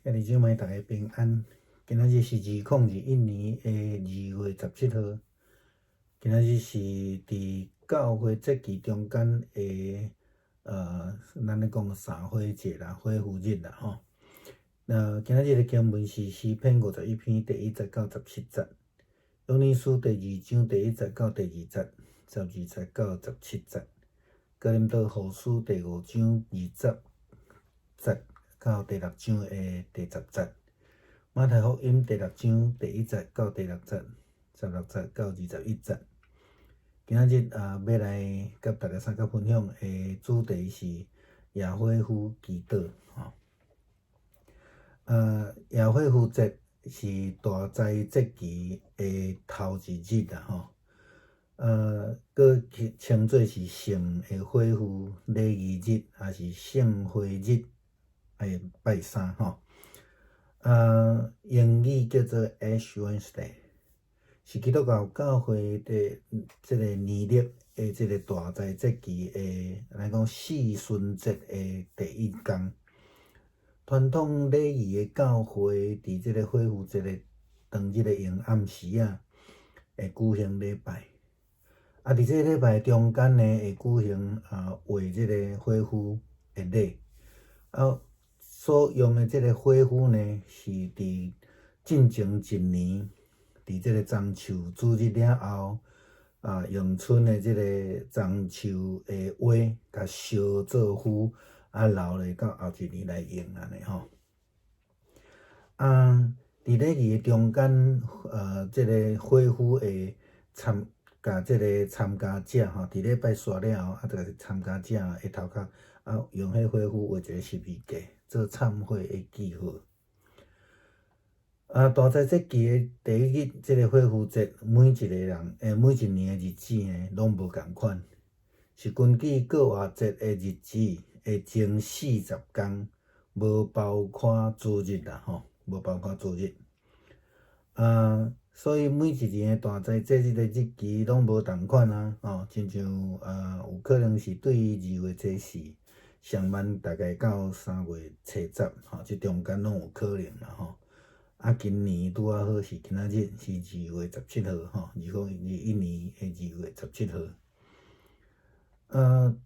兄弟姊妹，大家平安。今仔日是2021年的2月17號。今仔日是佇教會節期中間的，咱咧講三火節啦，火夫日啦，吼。今仔日的經文是詩篇51篇第一節到17節，約拿書第二章第一節到第二節，12節到17節，哥林多後書第五章20節到第六章的第十節，馬太福音第六章第一節到第六節，16節到21節。今仔日啊，欲來佮大家相佮分享的主題是耶火夫祈禱吼。耶火夫節是大齋節期的頭一日啦吼。閣稱做是聖的火夫禮儀日，抑是聖會日，愛拜三吼。英語叫做 Ash Wednesday，是基督教教會的這个年曆的這个大齋節期的，來講四旬節的第一工。傳統禮儀的教會佇這个火夫節的當日的下暗時仔，會舉行禮拜。佇這個禮拜中間呢，會舉行畫這个火夫的禮。所用的這个火夫呢，是佇進前一年，佇這个棕樹主日了後，用剩的這个棕樹的花，共燒做灰，留咧到後一年來用按呢吼。佇禮儀的中間，這个火夫會參共這个參加者吼，佇禮拜煞了後，就參加者的頭殼，用彼火夫畫一個十字架，做懺悔的記號。大齋節期的第一日，這个火夫節，每一個人，每一年的日子呢，攏無仝款，是根據過活節的日子的前40工，無包括主日啦吼，無包括主日。所以每一年的大齋節日的日期攏無仝款啊，吼，親像有可能是對2月初四，上慢大概到3月初十，吼，這中間攏有可能啦吼。今年拄仔好是今仔日是二月十七號，吼，2021年的二月十七號。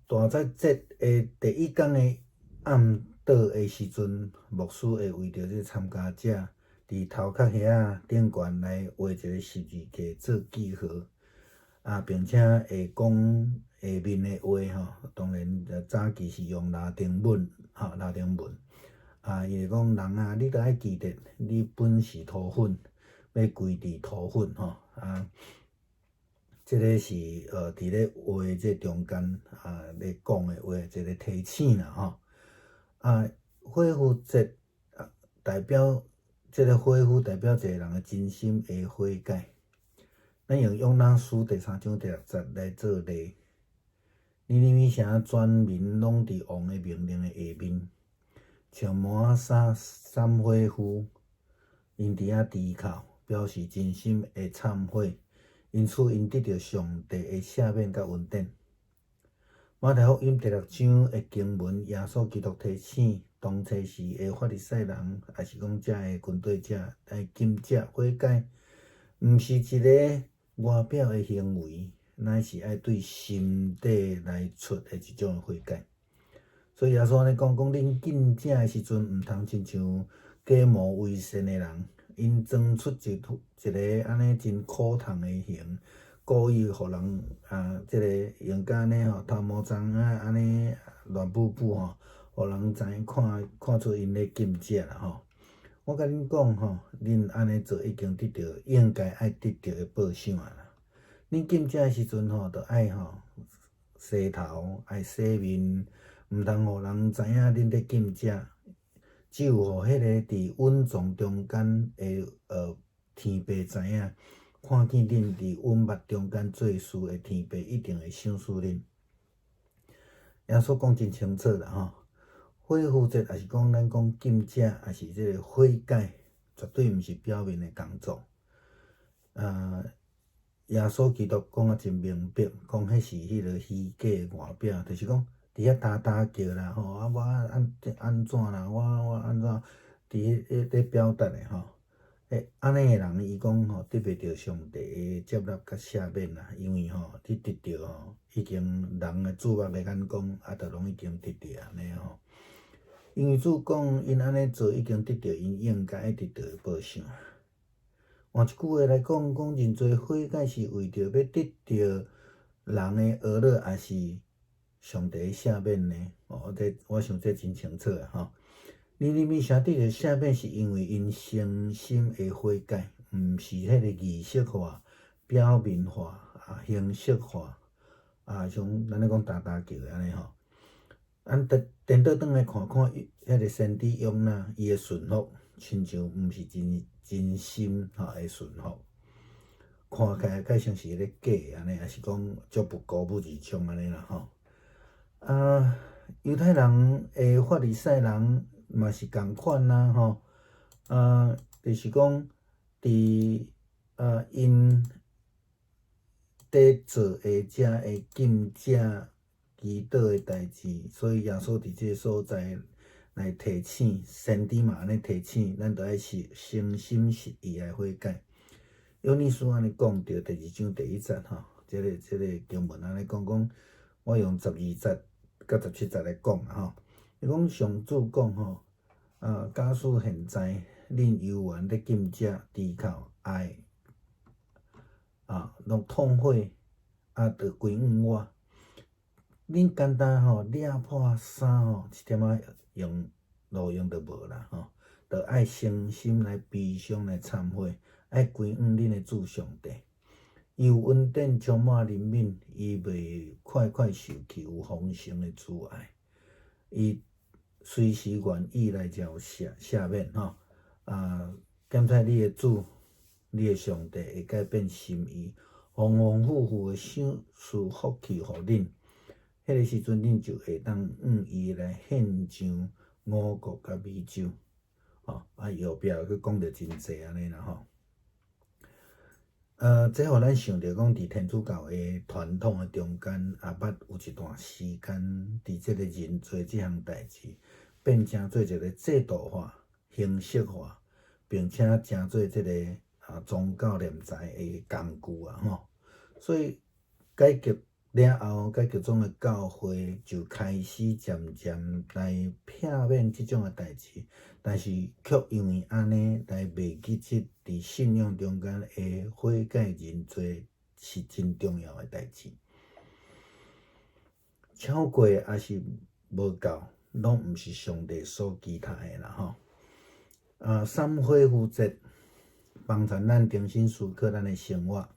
大齋節的第一工的暗晡的時陣，牧師會為著這參加者，佇頭殼遐頂懸來畫一個十字架做記號，並且會講下面的話吼，當然早期是用拉丁文，吼，拉丁文。伊會講人啊，你著愛記得，你本是塗粉，欲歸佇塗粉吼。這个是佇咧畫這中間咧講的話，一個提醒啦吼。火夫節代表這个火夫代表一個人的真心的悔改。咱用約拿書第三章第六節來做例。尼尼微城全民攏佇王的命令的下面，穿麻衫、捎火夫，𪜶佇遐低哭，表示真心的懺悔。因此，𪜶得著上帝的赦免佮恩典。馬太福音第六章的經文，耶穌基督提醒當初時的法利賽人，抑是講遮的軍隊者，愛禁食悔改，毋是一个外表的行為，乃是愛對心底來出的一種悔改。所以耶穌按呢講，講恁禁食的時陣，毋通親像假冒為善的人，𪜶裝出一副一个按呢真苦痛的形，故意予人這个用甲按呢吼，頭毛鬃啊按呢亂布布吼，予人知影看看出𪜶咧禁食啦吼。我共恁講吼，恁按呢做已經得著應該愛得著的報賞啊啦。恁禁食的時陣吼，著愛吼洗頭，愛洗面，毋通予人知影恁咧禁食。只有予彼个佇隱藏中間的天父知影，看見恁佇隱密中間做事的天父一定會賞賜恁。耶穌講真清楚啦吼，火夫節抑是講咱講禁食，抑是這个悔改，絕對毋是表面的工作。耶穌基督講啊真明白，講彼是彼个虛假的外表，就是講佇遐焦焦叫啦吼，我按按怎啦，我按怎，佇佇彼咧表達的吼。欸，按呢的人，伊講吼，得袂著上帝的接納佮赦免啦，因為吼，你得著吼，已經人的注目的眼光，啊，就攏已經得著按呢吼。因為主講，𪜶按呢做已經得著𪜶應該得著的報賞。換一句話來講，講認罪悔改是為著欲得著人的訛樂，抑是上帝的赦免呢？哦，這我想這真清楚啊，吼。尼尼微城得著赦免，是因為𪜶誠心的悔改，毋是彼个儀式化、表面化、啊形式化，啊像咱咧講焦焦叫的按呢吼。咱顛顛倒轉來看看，彼个先知約拿，伊的順服，親像毋是真真心吼的順服，看起來較像是咧假的按呢，抑是講足不鼓舞而終按呢啦吼。啊，猶太人的法利賽人嘛是仝款啊吼，啊，就是講佇啊𪜶佇做的遮會禁食祈禱的代誌，所以耶穌佇這个所在來提醒，先知嘛按呢提醒，咱著愛是誠心實意來悔改。約拿書按呢講著第二章第一節吼，這个經文按呢講講，我用12節佮17節來講啦吼。伊講上主講吼，啊，假使現在恁猶原咧禁食、低哭、哀，啊，攏痛悔，啊，著歸向我。恁簡單吼，掠破衫吼，一點仔用路用就無啦吼，著愛誠心來悲傷來懺悔，愛歸向恁的主上帝。伊有恩典充滿憐憫，伊袂快快受氣，有豐盛的慈愛。伊隨時願意來饒赦赦免吼。啊，檢採你的主，你的上帝會改變心意，豐豐富富的賞賜福氣予恁。彼个時陣，恁就會當向伊來獻上五穀佮美酒，吼。啊，伊後壁閣講著真濟按呢啦吼。這予咱想著講，佇天主教的傳統的中間，也捌有一段時間，佇這個認罪這項代誌，變成做一個制度化、形式化，並且成做這個啊宗教斂財的工具啊吼。所以改革了後，改革宗的教會就開始漸漸來避免這種的代誌，但是卻因為按呢來袂記得佇信仰中間的悔改認罪是真重要的代誌。超過抑是無夠，攏毋是上帝所期待的啦吼。啊，懺悔夫節幫助咱重新思考咱的生活。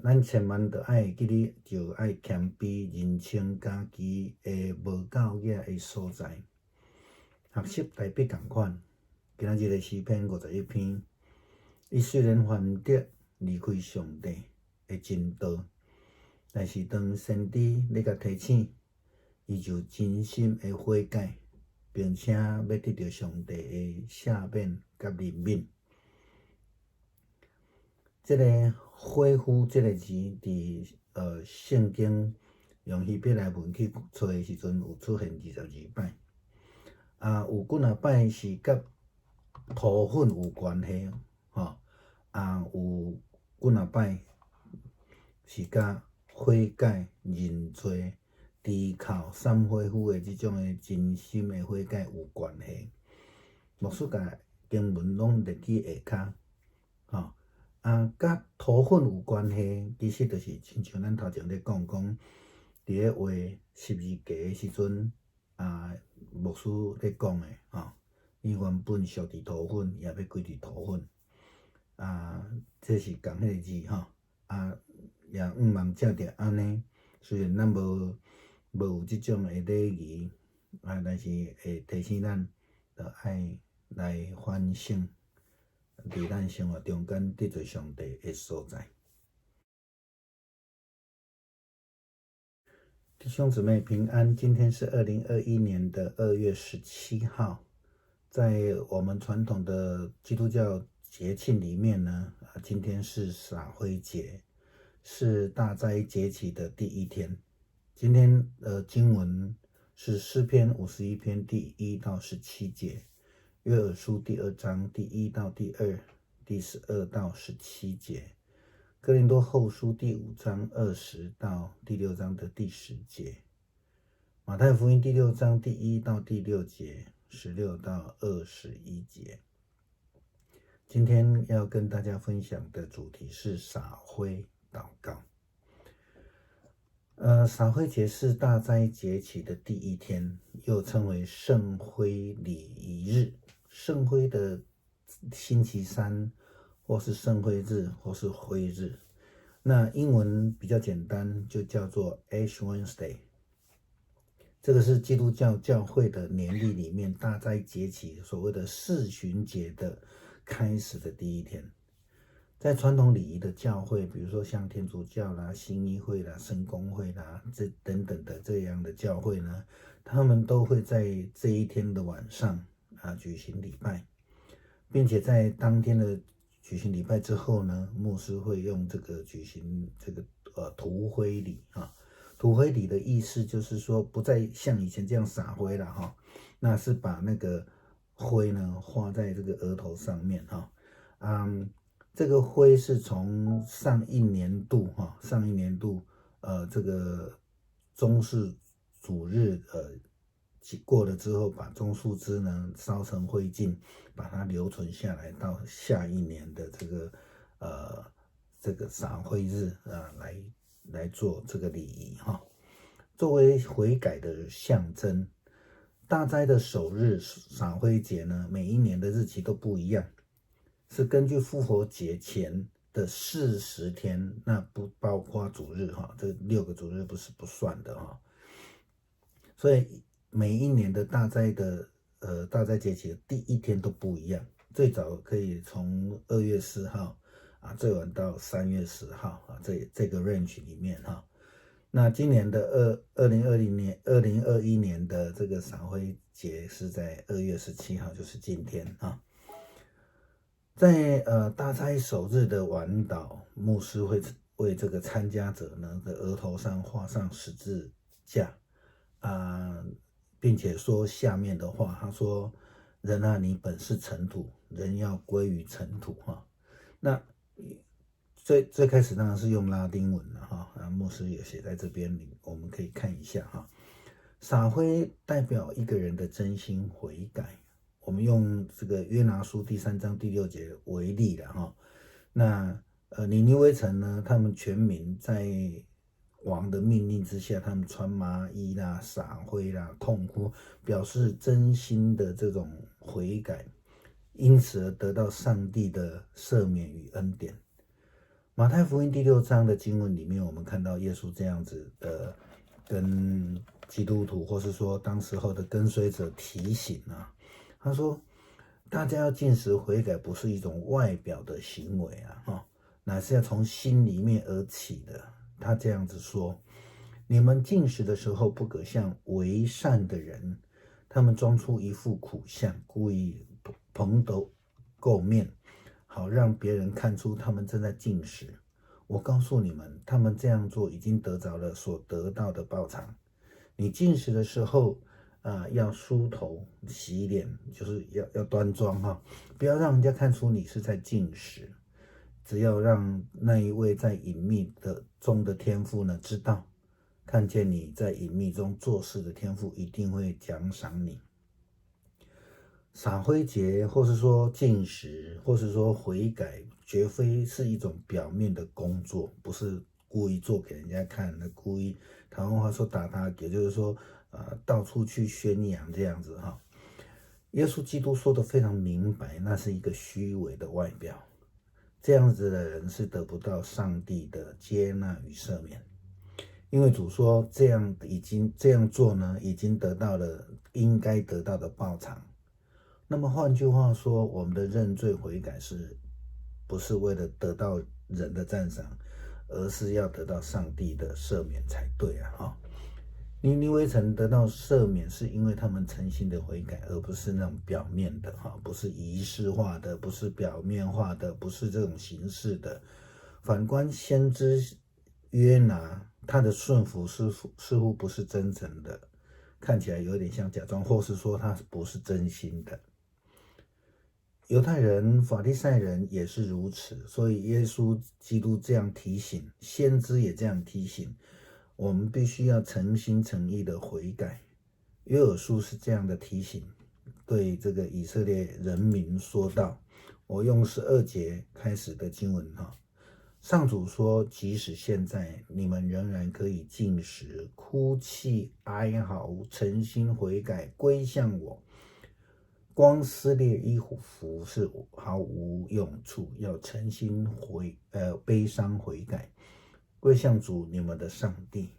咱千萬著愛會記得，就愛謙卑認清家己的無夠額的所在，學習大衛仝款。今仔日的詩篇51篇，伊雖然犯著離開上帝的真道，但是當先知咧共提醒，伊就真心的悔改，並且欲得著上帝的赦免佮憐憫。這个悔夫這个字，佇聖經用希伯來文去揣的時陣，有出現22擺。啊，有幾若擺是佮塗粉有關係，吼。啊，有幾若擺是佮悔改、認罪、低哭、懺悔夫的這種的真心的悔改有關係。牧師共經文攏列佇下跤，吼。啊，佮塗粉有關係，其實就是親像咱頭前咧講講，佇咧畫十字架的時陣，啊，牧師咧講的吼，伊原本屬佇塗粉，也欲歸佇塗粉，啊，這是仝彼个字吼，啊，也向望藉著按呢，雖然咱無無有這種的禮儀，啊，但是會提醒咱，著愛來反省。佇咱生活中間得罪上帝的所在。弟兄姊妹平安，今天是2021年的2月17號，在我們傳統的基督教節慶裡面呢，今天是灑灰節，是大齋節期的第一天。今天的經文是詩篇51篇第1到17節。约珥书第二章第一到第二、第12到17节，哥林多后书第五章20到第六章的第十节，马太福音第六章第一到第六节，16到21节。今天要跟大家分享的主题是撒灰祷告。撒灰节是大斋节期的第一天，又称为圣灰礼仪日、圣灰的星期三，或是圣灰日，或是灰日。那英文比较简单，就叫做 Ash Wednesday。这个是基督教教会的年历里面大斋节期所谓的四旬节的开始的第一天。在传统礼仪的教会，比如说像天主教啦、信义会啦、圣公会啦，这等等的这样的教会呢，他们都会在这一天的晚上啊举行礼拜，并且在当天的举行礼拜之后呢，牧师会用这个举行这个涂灰礼啊。涂灰礼的意思就是说，不再像以前这样撒灰了哈，那是把那个灰呢画在这个额头上面哈，这个灰是从上一年度哈，上一年度这个棕树主日过了之后，把棕树枝呢烧成灰烬，把它留存下来，到下一年的这个撒灰日啊来做这个礼仪哈，作为悔改的象征。大斋的首日撒灰节呢，每一年的日期都不一样，是根据复活节前的40天，那不包括主日哈，这六个主日不是不算的哈。所以每一年的大斋节期的第一天都不一样，最早可以从2月4号啊，最晚到3月10号啊，这个 range 里面哈。那今年的2020年、2021年的这个撒灰节是在2月17号，就是今天啊。在大斋首日的晚祷，牧师会为这个参加者呢的额头上画上十字架啊，并且说下面的话，他说：“人啊，你本是尘土，仍要归于尘土。”哈，那最最开始当然是用拉丁文了哈，啊，牧师也写在这边，我们可以看一下哈。撒灰代表一个人的真心悔改。我们用这个约拿书第三章第六节为例了哈。那尼尼微城呢，他们全民在王的命令之下，他们穿麻衣啦、撒灰啦、痛哭，表示真心的这种悔改，因此而得到上帝的赦免与恩典。马太福音第六章的经文里面，我们看到耶稣这样子的跟基督徒，或是说当时候的跟随者提醒啊，他说：“大家要禁食悔改，不是一种外表的行为啊，哈，乃是要从心里面而起的。”他这样子说：“你们禁食的时候，不可像伪善的人，他们装出一副苦相，故意蓬头垢面，好让别人看出他们正在禁食。我告诉你们，他们这样做已经得着了所得到的报偿。你禁食的时候，啊，要梳头洗脸，就是要端庄哈，不要让人家看出你是在禁食。只要让那一位在隐秘的中的天父呢知道，看见你在隐秘中做事的天父一定会奖赏你。”撒灰节，或是说禁食，或是说悔改，绝非是一种表面的工作，不是故意做给人家看的，故意台湾话说打他，也就是说，到处去宣扬这样子哈。耶稣基督说的非常明白，那是一个虚伪的外表，这样子的人是得不到上帝的接纳与赦免，因为主说这样已经这样做呢，已经得到了应该得到的报偿。那么换句话说，我们的认罪悔改是不是为了得到人的赞赏，而是要得到上帝的赦免才对啊！哈。尼尼微城得到赦免，是因为他们诚心的悔改，而不是那种表面的哈，不是仪式化的，不是表面化的，不是这种形式的。反观先知约拿，他的顺服似乎不是真诚的，看起来有点像假装，或是说他不是真心的。猶太人、法利賽人也是如此，所以耶穌基督這樣提醒，先知也這樣提醒，我們必須要誠心誠意的悔改。約珥書是這樣的提醒，對這個以色列人民說道：我用12節開始的經文哈，上主說，即使現在你們仍然可以禁食、哭泣、哀嚎、誠心悔改，歸向我。光撕裂衣服是毫無用處，要誠心悲傷悔改，歸向主你們的上帝。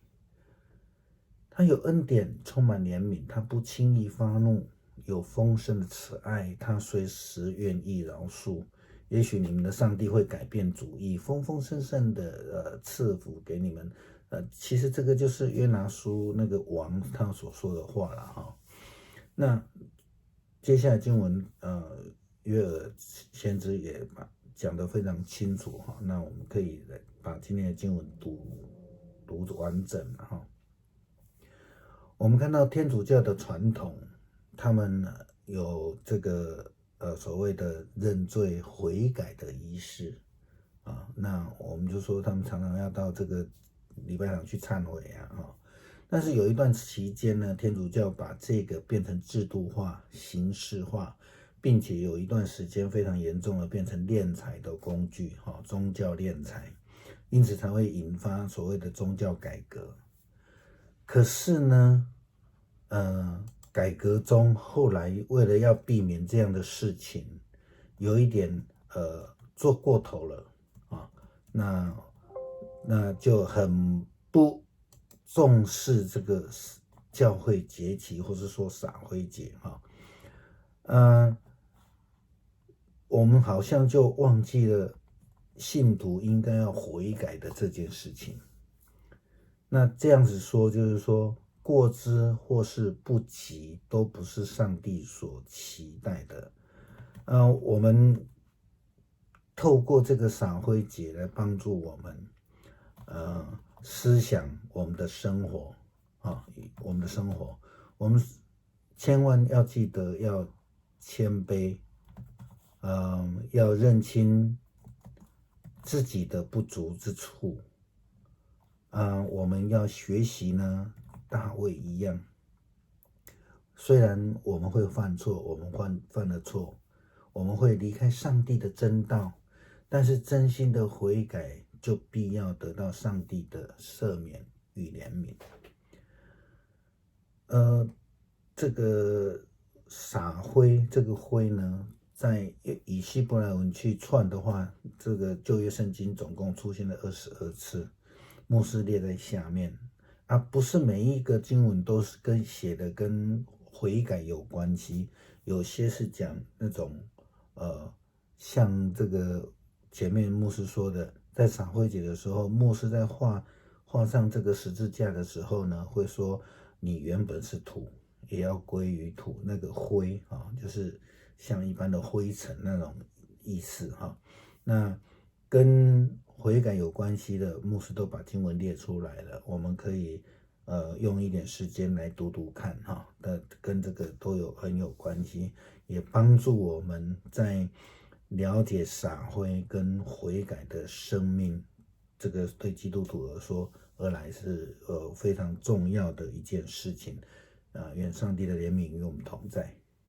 他有恩典，充滿憐憫，他不輕易發怒，有豐盛的慈愛，他隨時願意饒恕。也許你們的上帝會改變主意，豐豐盛盛的賜福給你們。其實這個就是約拿書那個王他所說的話了哈。那接下來經文，約珥先知也把講得非常清楚哈。那我們可以來把今天的經文讀讀完整哈。我們看到天主教的傳統，他們有這個所謂的認罪悔改的儀式啊。那我們就說他們常常要到這個禮拜堂去懺悔啊，哈。但是有一段期間呢，天主教把這個變成制度化、形式化，並且有一段時間非常嚴重的變成斂財的工具，哈，宗教斂財，因此才會引發所謂的宗教改革。可是呢，改革中後來為了要避免這樣的事情，有一點做過頭了啊，那就很不重視這個教會節期，或是說灑灰節哈，我們好像就忘記了信徒應該要悔改的這件事情。那這樣子說，就是說過之或是不及，都不是上帝所期待的。我們透過這個灑灰節來幫助我們，思想我們的生活啊，我們的生活，我們千萬要記得要謙卑，要認清自己的不足之處，我們要學習呢，大衛一樣，雖然我們會犯錯，我們犯了錯，我們會離開上帝的真道，但是真心的悔改，就必要得到上帝的赦免與憐憫。這個灑灰，這個灰呢，在以希伯來文去串的話，這個舊約聖經總共出現了22次，牧師列在下面。啊，不是每一個經文都是跟寫的跟悔改有關係，有些是講那種像這個前面牧師說的。在灑灰節的時候，牧師在畫上這個十字架的時候呢，會說你原本是土，也要歸於土。那個灰啊，就是像一般的灰塵那種意思哈。那跟悔改有關係的，牧師都把經文列出來了，我們可以用一點時間來讀讀看哈。那跟這個都有很有關係，也幫助我們在了解灑灰跟悔改的生命，這個對基督徒而說而來是非常重要的一件事情啊！願上帝的憐憫與我們同在。